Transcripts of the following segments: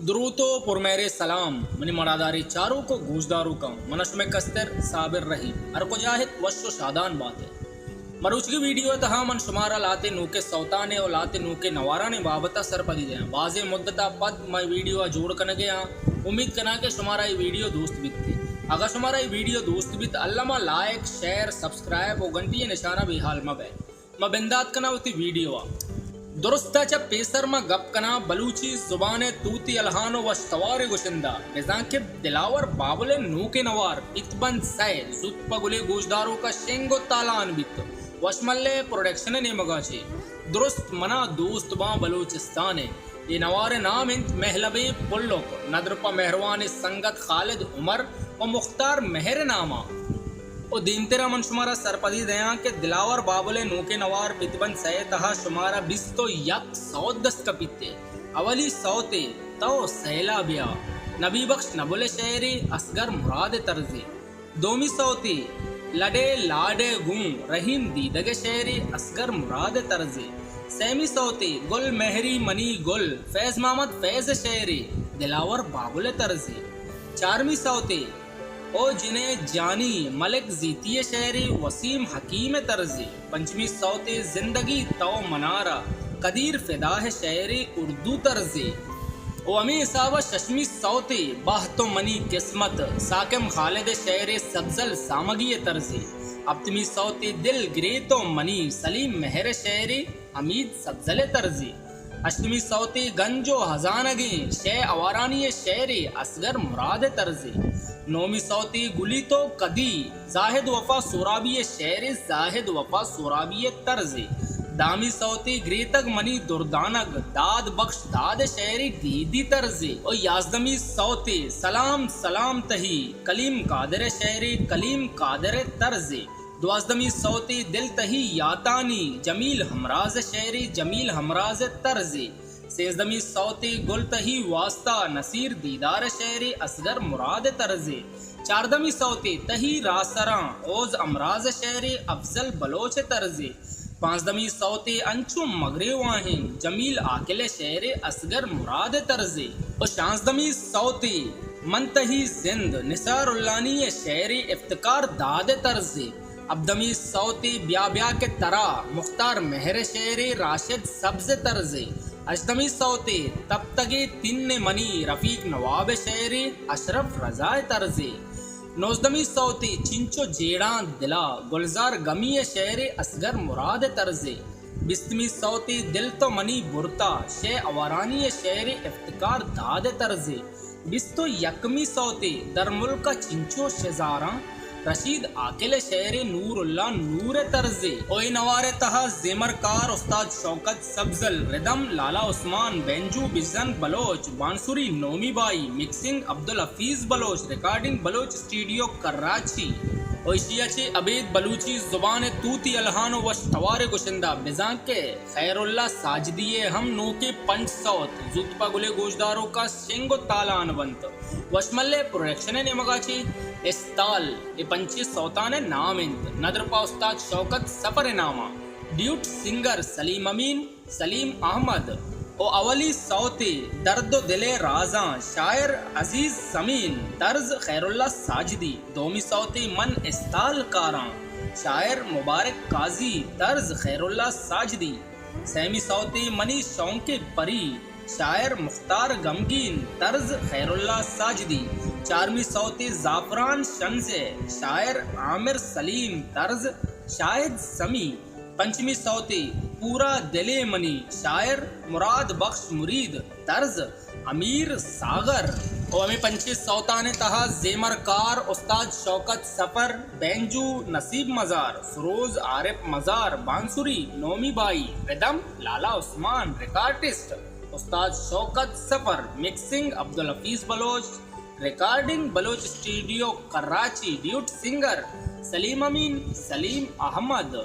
دروت و پرمہرے سلام منی مڑاداریں چاروک و گوشداروکاں، من شمئے کستر صابر رحیم، ہر کجا ات وش و شادان بات ئے۔ مروچگی ویڈیو ء تہا من شمارا لہتے نوکیں سوتانے و لہتے نوکیں نوارانیں بابت ء سرپدی دیاں۔ بازیں مدت ء پد ما اے ویڈیو ء جوڑ کنگ ء آں، امید کناں کہ شمارا اے ویڈیو دوست بیت۔ اگاں شمارا اے ویڈیو دوست بیت، الما لائک، شیئر، سبسکرائب و گھنٹی ء نشان ء بے حال مہ بئے۔ ما بندات کناں وتی ویڈیو ء۔ درست ء چہ پیسر ما گپ کناں بلوچی زبان ء توتی الہان و وش تواریں گشندہ، بزاں کہ دلاور بابل ء نوکیں نوار پیت بند سئے زوت پہ گلیں گوشداروک ء شنگ و تالان بیت۔ وشملے پروڈکشن ء نیمگا چہ۔ درست منا دوست باں بلوچستان ء۔ اے نوار ء نام انت مہلبیں پلک، ندر پہ مہروانیں سنگت خالد عمر و مختار مہر ء ناما۔ و دیمترا من شمارا سرپدی دیاں کہ دلاور بابل ء نوکیں نوار پیت بند سئے ء تہا شمارا بیست و یک سوت دست کپیت۔ اولی سوتے تو سیلا بیا، نبی بخش نبل ء شعرے، اصغر مراد ء طرزے۔ دومی سوتے لڈے لاڈے گوں، رحیم دیدگ ء شعرے، اصغر مراد ء طرزے۔ سیمی سوتے گل مہری منی گل، فیض محمد فیض ء شعرے، دلاور بابل ء طرزے۔ چارمی سوتے او جنے جانی، ملک زیتی ء شعرے، وسیم حکیم ء طرزے۔ پنچمی سوتے زندگی تو منارا، قدیر فدا ء شعرے، اردو طرزے۔ و ہمے حساب ء ششمی سوتے بہت و منی قسمت، ساکم خالد ء شعرے، سبزل سامگی ء طرزے۔ ہپتمی سوتے دل گرے تو منی، سلیم مہر ء شعرے، حمید سبزل ء طرزے۔ ہشتمی سوتے گنج و ہزانگیں، شے اوارانی ء شعرے، اصغر مراد ء طرزے۔ نومی سوتے گلی تو کدی، زاہد وفا سورابی ء شعرے، زاہد وفا سورابی ء طرزے۔ دہمی سوتے گریتگ منی دردانگ، داد بخش داد ء شعرے، گیدی طرزے۔ و یازدہمی سوتے سلام سلام تہی، کلیم قادر ء شعرے، کلیم قادر ء طرزے۔ دوازدہمی سوتے دل تہی یاتانی، جمیل ہمراز ء شعرے، جمیل ہمراز ء طرزے۔ سیزدہمی سوتے گل تہی واستا، نصیر دیدار ء شعرے، اصغر مراد ء طرزے۔ چاردہمی سوتے تہی راسراں، اوز ہمراز ء شعرے، افضل بلوچ ء طرزے۔ پانزدہمی سوتے انچو مگرے واہیں، جمیل عاقل ء شعرے، اصغر مراد ء طرزے۔ و شانزدہمی سوتے من تہی زند، نثار اللانی ء شعرے، افتخار داد ء طرزے۔ ہبدہمی سوتے بیا بیا کہ ترا، مختار مہر ء شعرے، راشد سبز ء طرزے۔ ہژدہمی سوتے تپتگے تین منی، رفیق نواب ء شعرے، اشرف رضا ء طرزے۔ نوزدہمی سوتے چنچو جیڑاں دلا، گلزار گمی ء شعرے، اصغر مراد ء طرزے۔ بیستمی سوتے دل تو منی برتا، شے اوارانی ء شعرے، افتخار داد ء طرزے۔ بیست و یکمی سوتے درملک ء چنچو شزاراں، رشید عاقل ء شعرے، نور اللہ نور ء طرزے۔ و اے نوار ء تہا زیمرکار استاد شوکت سبزل، ردم لالا عثمان، بینجو بزن بلوچ، بانسری نومی بائی، مکسنگ عبدالحفیظ بلوچ، ریکارڈنگ بلوچ اسٹوڈیو کراچی۔ و ایشی ء چہ ابید بلوچی زبان ء توتی الہان و وش توار ء گشندہ بزاں کہ خیر اللہ ساجدی ء ہم نوکیں پنچ سوت زوت پہ گلیں گوشداروکاں شنگ و تالان بنت۔ وشملے پروڈکشن ء نیمگا چہ استال اے پنچیں سوتان ء نام انت، ندر پہ استاد شوکت سفر ء ناما، ڈیوٹ سنگر سلیم امین، سلیم احمد۔ و اولی سوتے درد و دل ء رازاں، شاعر عزیز سمین، طرز خیر اللہ ساجدی۔ دومی سوتے من استال کاراں، شاعر مبارک قاضی، طرز خیر اللہ ساجدی۔ سیمی سوتے منی شونکیں پری، شاعر مختار غمگین، طرز خیر اللہ ساجدی۔ چارمی سوتے زعفران شنزے، شاعر عامر سلیم، طرز شاہد سمی۔ پنچمی سوتے پورا دلے منی، شاعر مراد بخش مرید، طرز امیر ساغر۔ و ہمے پنچیں سوتان ء تہا زیمرکار استاد شوکت سفر، بینجو نصیب مزار، سروز عارف مزار، بانسری نومی بائی، ردم لالا عثمان، ریکارڈسٹ استاد شوکت سفر، مکسنگ عبدالحفیظ بلوچ، ریکارڈنگ بلوچ اسٹوڈیو کراچی، ڈیوٹ سنگر سلیم امین، سلیم احمد،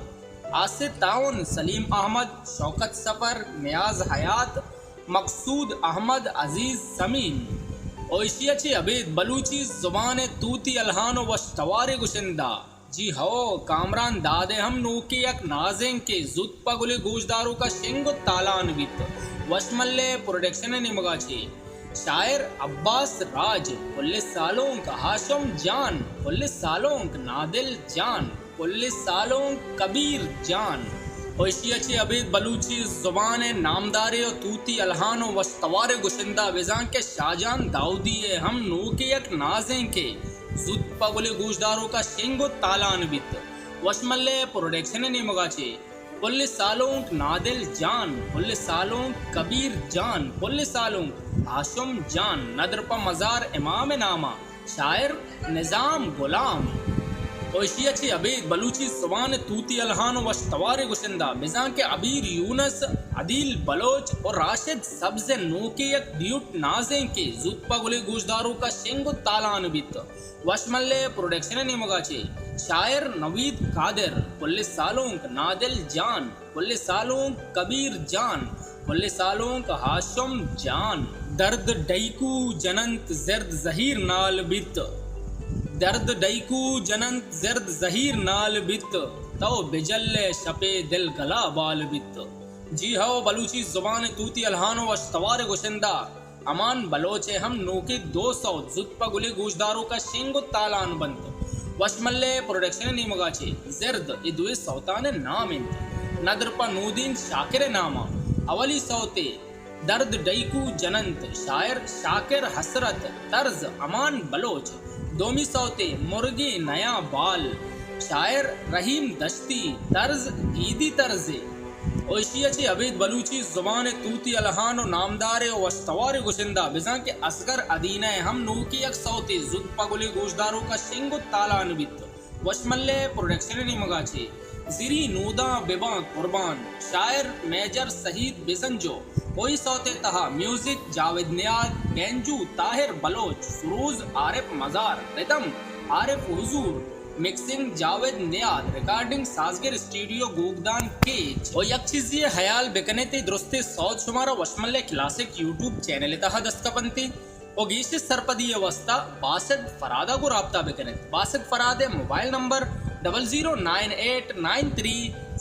آسے تعاون سلیم احمد، شوکت سفر، نیاز حیات، مقصود احمد، عزیز سمین۔ و ایشی ء چہ ابید بلوچی زبان ء توتی الہان و وش توارے گشندہ، جی ہو، کامران داد ء ہم نوکیں یک نازینکے زوت پہ گلیں گوشداروکاں شنگ و تالان بیت۔ وشملے پروڈکشن ء نیمگا چہ۔ شاعر عباس راج، پل سالونک ہاشم جان، پل سالونک نادل جان، پل سالونک کبیر جان۔ و ایشی ء چہ ابید بلوچی زبان ء نامداریں و توتی الہان و وشتواریں گشندہ بزاں کہ شاہجان داؤدی ء ہم نوکیں یک نازینکے زوت پہ گلیں گوشداروکاں شنگ و تالان بیت۔ وشملے پروڈکشن ء نیمگا چہ پل سالونک نادل جان، پل سالونک کبیر جان، پل سالونک ہاشم جان، ندر پہ مزار امام ناما، شاعر نظام غلام۔ و ایشی ء چہ ابید بلوچی زبان توتی الہان و وشتواریں گشندہ بزاں کہ عبیر یونس، عدیل بلوچ و راشد سبز ء نوکیں یک ڈیوٹ نازینکے زوت پہ گلیں گوشداروکاں شنگ و تالان بیت۔ وشملے پروڈکشن ء نیمگا چہ شاعر نوید قادر، پل سالونک نادل جان، پل سالونک کبیر جان، پل سالونک ہاشم جان۔ درد ڈیکو جننت زرد زہیر نال بیت، درد ڈیکو جننت زرد زہیر نال بیت، تو بجل ء شپے دل گلا بال بیت۔ جی ہو، بلوچی زبان توتی الہان و وشتوار گشندہ امان بلوچ ء ہم نوکیں دو سوت زوت پہ گلیں گوشداروکاں شنگ و تالان بنت۔ وشملے پروڈکشن ء نیمگا چہ زرد اے دوئیں سوتان ء نام انت۔ ندر پہ نودین شاکر ء ناما۔ اولی سوتے درد ڈیکو جننت، شاعر شاکر حسرت، طرز امان بلوچ۔ دومی سوتے مرگے نیاں بال، شاعر رحیم دشتی، طرز گیدی طرزے۔ و ایشی ء چہ ابید بلوچی زبان ء توتی الہان و نامداریں و وشتواریں گشندہ بزاں کہ اصغر ادینہ ء ہم نوکیں یک سوتے زوت پہ گلیں گوشداروکاں شنگ و تالان بیت۔ وشملے پروڈکشن ء نیمگا چہ زری نوداں بباں قربان، شاعر میجر سعید بزنجو، و ای سوت ء تہا میوزک جاوید نیاد، بینجو طاہر بلوچ، سروز عارف مزار، ردم عارف حضور، مکسنگ جاوید نیاد، ریکارڈنگ سازگر اسٹوڈیو گوگدان کیچ۔ و یک چیزے ء ہیال بکنیت، اے درستیں سوت شمارا وشملے کلاسک یوٹیوب چینل ء تہا دست کپنت۔ و گیشیں سرپدی ء واستا باسط فراد ء گوں رابطہ بکنیت۔ باسط فراد ء mobile number double zero nine eight nine three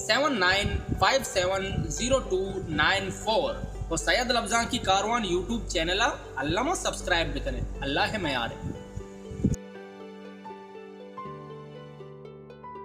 seven nine five seven zero two nine four. و سید لبزانکی کاروان یوٹیوب چینل ء الما سبسکرائب بکنیت۔ اللہ ء میارے۔